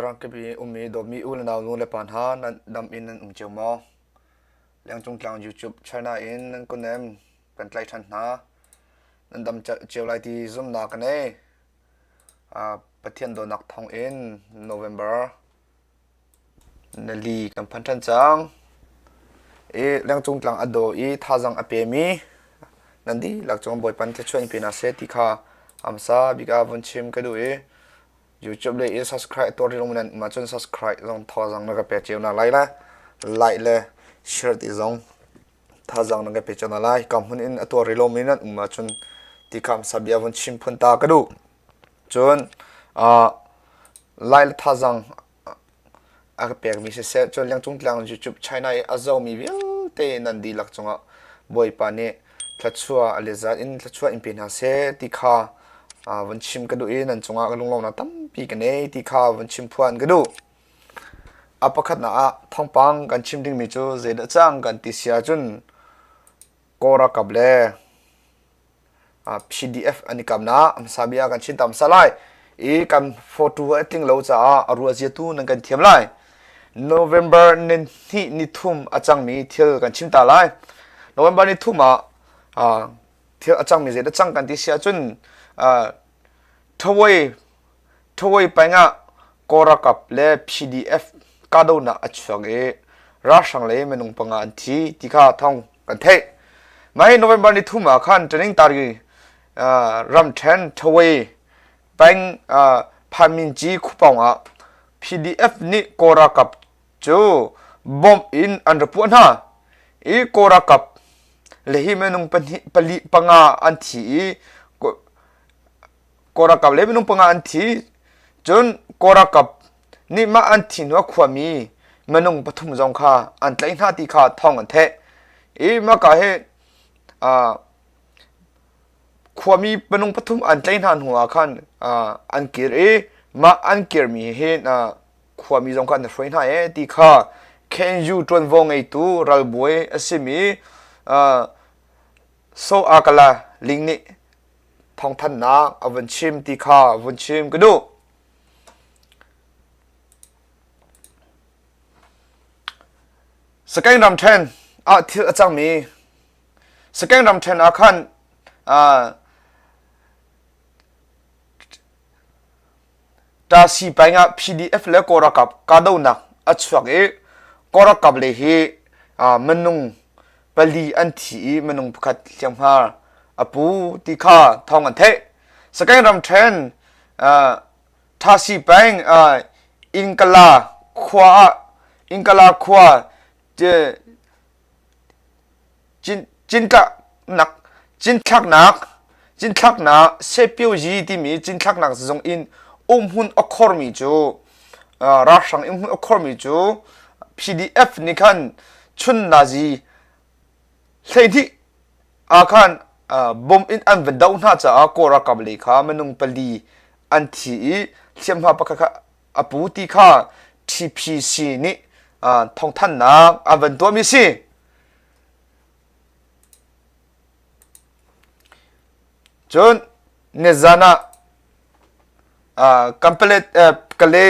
Ramkip i ummi dawtmi u le nau nu le pa hna nan dam in nan um cio maw? Lengcung tlang YouTube channel in nan kunem kan tlaih ṭhan hna. Nan dam cio lai ti zumhnak ka nei. Pathian dawtnak thawng in November nali kan phan ṭhan cang. I lengcung tlang a daw i thazaang a pemi nan dihlak cung Bawipa nih thluachuah in pe hna seh ti kha a hmasa bik ah vun chim ka duh i YouTube lei i subscribe tuah rih lo nan um ahcun subscribe zong thazaang na ka pek cio hna lai le like le share ti zong thazaang na ka pek cio hna lai. Ka hmun in a tuah rih lomi nan um ahcun ti kha hmasa bia vun chim phun ta ka duh. Cun lai le thazaang a ka pekmi siseh, cun lengcung tlang YouTube China i a zomi vialte nan dihlak cungah Bawipa nih thluachuah a lezat in thluachuah in pe hna seh ti kha vun chim ka duh i nan cungah ka lunglawmhnak tampi ka nei ti kha vun chim phuan ka duh. A pakhatnak ah thawngpang kan chim dingmi cu zeidah cang kan ti si ahcun Kawl ralkap le PDF an i kamnak hmasa bia kan chin tam sa lai i kan photo a tling lo caah a ruahzia tu nan kan thiam lai. November ni hnih ni thum a cangmi thil kan chim ta lai. November ni thum ah thil a cangmi zeidah cang kan ti si ahcun Thawei Thawei peng ah Kawl ralkap le PDF kahdohnak a chuak i ralhrang le minung panga an thi ti kha thawng kan theih. Mah hi November ni thum ah khan Taning Tari ramṭhen Thawei peng Phaminci khuapawng ah PDF nih Kawl ralkap cu bomb in an ra puah hna i Kawl ralkap le hi minung pahnih pali panga an thi i Kawl ralkap le minung panga an thi. Cun Kawl ralkap nih mah an thi hnu ah khuami minung pathum zong kha an tlaih hna ti kha thawng an theih. I mahka hi khuami minung pathum an tlaih hna hnu ah khan an kir i mah an kirmi hi khuami zong kha an hruai hna ee ti kha KNU ṭuanvo ngeitu ralbawi a simi So Akala Ling nih thawngthanhnak a vun chim ti kha vun chim ka duh. Sakaing ramṭhen ah thil a cangmi Sakaing ramṭhen ah khan Tasi peng ah PDF le Kawl ralkap kahdohnak a chuak i Kawl ralkap lei hi minung pali an thi i minung pakhat hliamhma a pu ti kha thawng an theih. Sagaing ramṭhen Thasi peng Inkala khua ah Inkala khua Cinthlaknak cinthlaknak Sepiozi timi cinthlaknak zung in umhmun a khormi cu ralhrang umhmun a khormi cu PDF nih khan chun nazi 12 ah khan bom in an va doh hna caah Kawl ralkap lei kha minung pali an thi i hliamhma pakhat kha a pu ti kha TPC nih thawngthanhnak an van tuahmi si. Cun nizan ah Kanpalet Kale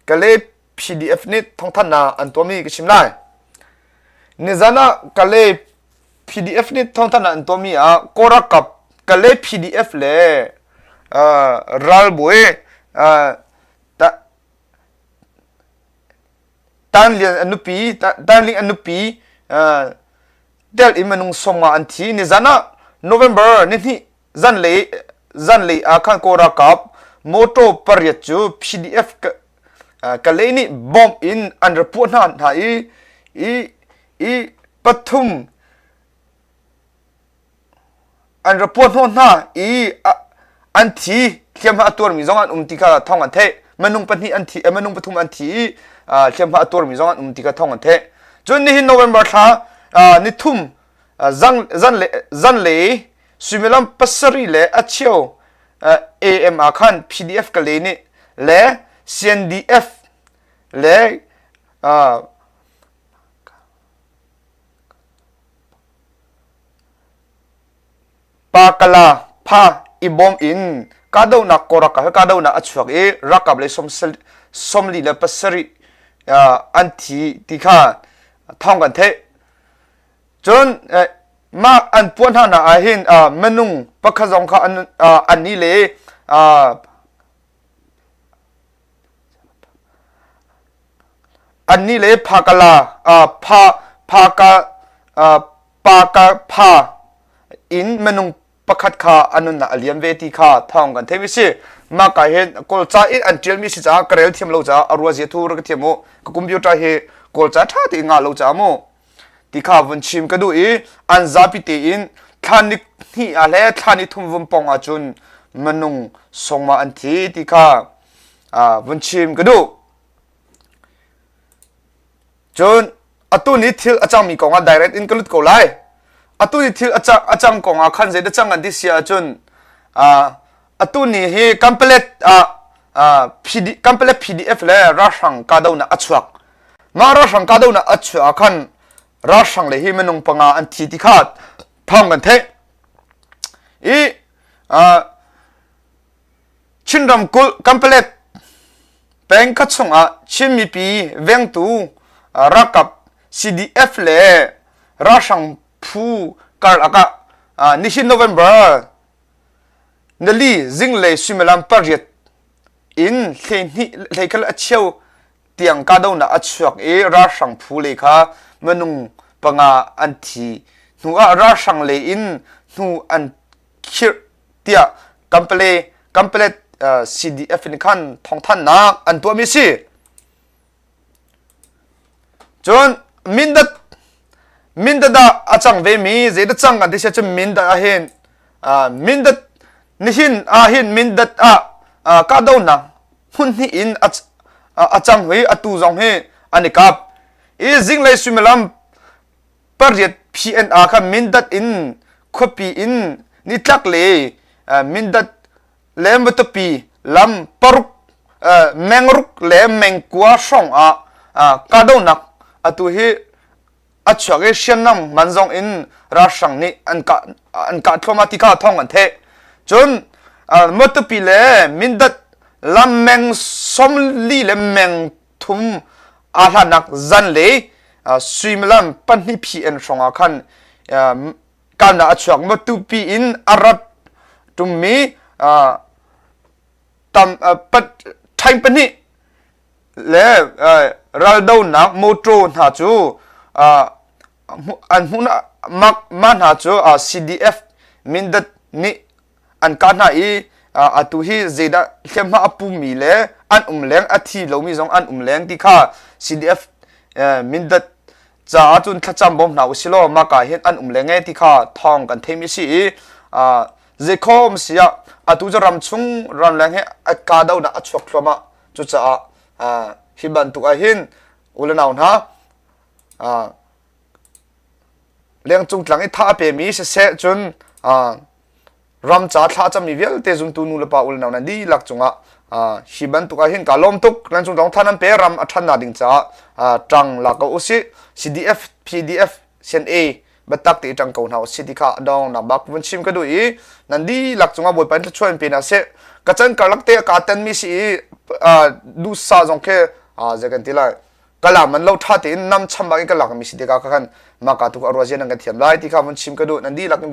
Kale PDF nih thawngthanhnak an tuahmi ka chim lai. Nizan ah Kale PDF nih thawngthanhnak an tuahmi ah Kawl ralkap Kale PDF le ralbawi Tan Lian a nupi Tan Ling a nupi tel in minung 50 an thi. Nizan ah November nihnih zanlei zanlei ah khan Kawl ralkap motor pariat cu PDF Kalay nih bomb in an ra puah hna hna i i i pathum an ra puah hnawh hna i an thi hliamhma a tuarmi zong an um ti kha thawng an theih minung pahnih an thi minung pathum an thi i hliamhma a tuarmi zong an um ti kha thawng an theih cun nihin November thla nithum zan zanlei suimilam pasarih le a cheu AM ah khan PDF Kale nih le CNDF le Pakala pha i bawm in kahdohnak Kawlralkap he kahdohnak a chuak i ralkap lei. 47 an thi ti kha thawng kan theih. Cun mah an puah hna nak ah hin minung pakhat zong kha an nih le Annih le phakala pha phaka paka pha in minung pakhat kha a nunnak a liam ve ti kha thawng kan theih mi si. Mah ka hin Kawlca in an ṭial mi si caah ka rel thiam lo caah a rua zia thu rak ka thiam u. Ka computer hi Kawlca ṭha tein ngah lo caah mu ti kha vun chim ka duh i an zapi tein thla ni hnih ah le thla ni thum vun pong ahcun minung songma an thi ti kha vun chim ka duh. Cun atu ni thil a cangmi kong ah direct in ka lut ko lai. Atu ni thil a cang kong ah khan zeidah cang an ti si ahcun atu ni hi Kanpalet ah PD, Kanpalet PDF le ralhrang kahdohnak a chuak. Mah ralhrang kahdohnak a chuah ah khan ralhrang le hi minung panga an thi ti kha thawng kan theih. I Chin ramkulh Kanpalet peng kha chungah Chin mipi vengtu ralkap CDF le ralhrang phu karlak ah nihin November nili zinglei suimilam pariat in hleihnih hleikhal a cheu tiang kahdohnak a chuak i ralhrang phu lei kha minung panga an thi hnu ah ralhrang lei in hnu an khirh tiah Kampale Kampalet CDF in khan thawngthanhnak an tuahmi si. Cun Mindat Mindat ah a cang vemi zeidah cang kan ti sia cun Mindat ah hin Mindat nihin ah hin Mindat ah kahdohnak hmun hnih in a cang hui atu zong hi an i kap i zinglei suimilam pariat PNR kha Mindat in khuapi in nitlak le Mindat le Matupi lam paruk mengruk le mengkua hrawng ah kahdohnak atu hi a chuak i hriamnam man zong in ralhrang nih an kah an kah thluahmah ti kha thawng an theh. Cun Matupi le Mindat lam meng 40 le meng thum aa hlannak zanlei suimilam pahnih pn hrawng ah khan kalnak a chuak. Matupi in a rat ṭummi tam ṭhaing pahnih le raldonak motor hna cu an hmuh mah hna cu CDF Mindat nih an kah hna i atu hi zeidah hliamhma a pumi le an um leng a thi lomi zong an um leng ti kha CDF Mindat caah cun thlacam bawm hna usih law maka hin an um leng e ti kha thawng kan theimi si i zeikhom si ah atu cu ram chung ramleng he a kahdohnak a chuak thluahmah. Cucaah hi bantuk ah hin u le nau hna lengcung tlang i tha a pemi siseh cun ram ca thla cammi vialte zumtu nu le pa u le nau nan dihlak cungah hi bantuk ah hin ka lawm tuk. Nan cung tong than an pe ram a ṭhannak ding caah ṭang la ko usih. CDF PDF CNA biatak te ṭang ko hna usih ti kha dong nak bak vun chim ka duh i nan dihlak cungah Bawipa in thluachuah in pe hna seh. Ka can karlak te ka tenmi si i duhsah zong khi zei kan ti lai ka la man lo ṭha tein nam cham bak in ka lak mi si tikah khan mah ka tu ka ruah zia nan kan thiam lai ti kha vun chim ka duh. Nan dihlak in.